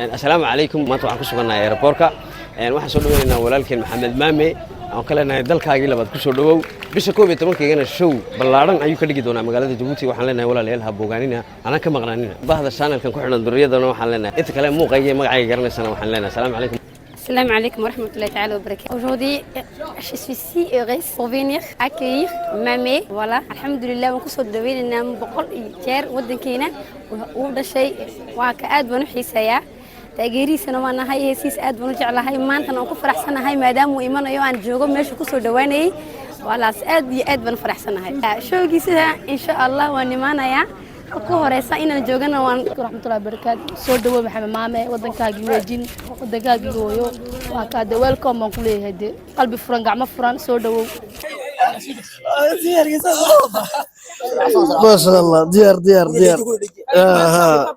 Assalaamu calaykum. Maanta waxaan ku sugannahay airportka. Waxaan soo dhaweynaynaa walaalkeen Maxamed Maame aan ka leenahay dalkaagii labaad ku soo dhawow. Bisha 11-keygana show ballaadhan ayuu ka dhigi doonaa magaalada Jabuuti. Waxaan leenahay, walaalayaal, ha bogaanina, anaan ka maqnaanina. Bahda channelkan ku xidhan duriyadana waxaan leenahay, inta kale muuqayga iyo magacayga garanaysana, waxaan leenahay asalaamu calaykum. السلام عليكم ورحمة الله تعالى وبركاته. Aujourd'hui, je suis si heureuse pour venir accueillir Mame. Voilà, alhamdulillah, waan kusoo dhaweynaynaa 100 jeer wadankeena uu dhashay. Waa ka aad baan u xiiseeyaa, taageerihiisana waan nahay, heesiis aad baan u jeclahay. Maantana waan ku faraxsanahay maadaama uu imanayo, aan joogo meesha kusoo dhawaanayay. Walaas aad iyo aad baan u faraxsanahay. Showgiisada insha Allah waan imaanayaa, ku horeysa inaan joogana waan. Raxmatullahi barakaatu. Soo dhawow Maxamed Maame, wadankaagii weejin, wadankaagii hooyo. Waa kaa de, welcome baan ku leeyahay de, qalbi furan, gacmo furan, soo dhawow. ما شاء الله، diyaar diyaar diyaar aha,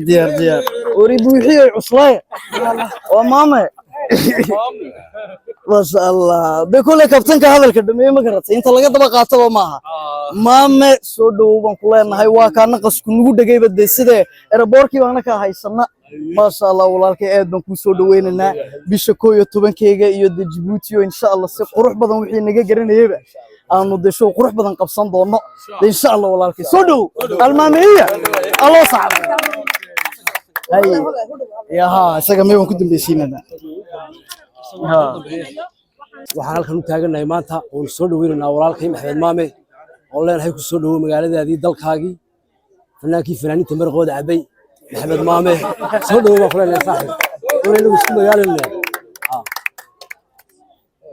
diyaar diyaar. Wari buuxiyey cuslaay, waa Maame, ما شاء الله. De kule kabtanka hadalka dhameeye, ma garatay? Inta laga daba qaataba maaha. Maame, soo dhowow baan ku leenahay. Waa kaa naqasku nugu dhegayba dee, sidee airportkii baana kaa haysana. Maasha Allah, walaalkay, aad baan kuu soo dhaweynaynaa bisha 11-keyga iyo de Jabuuti oo insha Allah si qurux badan wixii naga garanayayba aanu de show qurux badan qabsan doono de insha Allah. Walaalkay, soo dhowow. Almaameeya aloo saxba hay yaha, isaga may waan ku dambeysiinanaa. Waxaan halkan u taagannahay maanta oonu soo dhaweynaynaa walaalkay Maxamed Maame oo leenahay ku soo dhawow magaaladaadii, dalkaagii, fanaankii fanaaniinta maraqooda cabay, Maxamed Maame, soo dhawow baan ku leenahay, saaxib. Wana inagu isku magaalanay.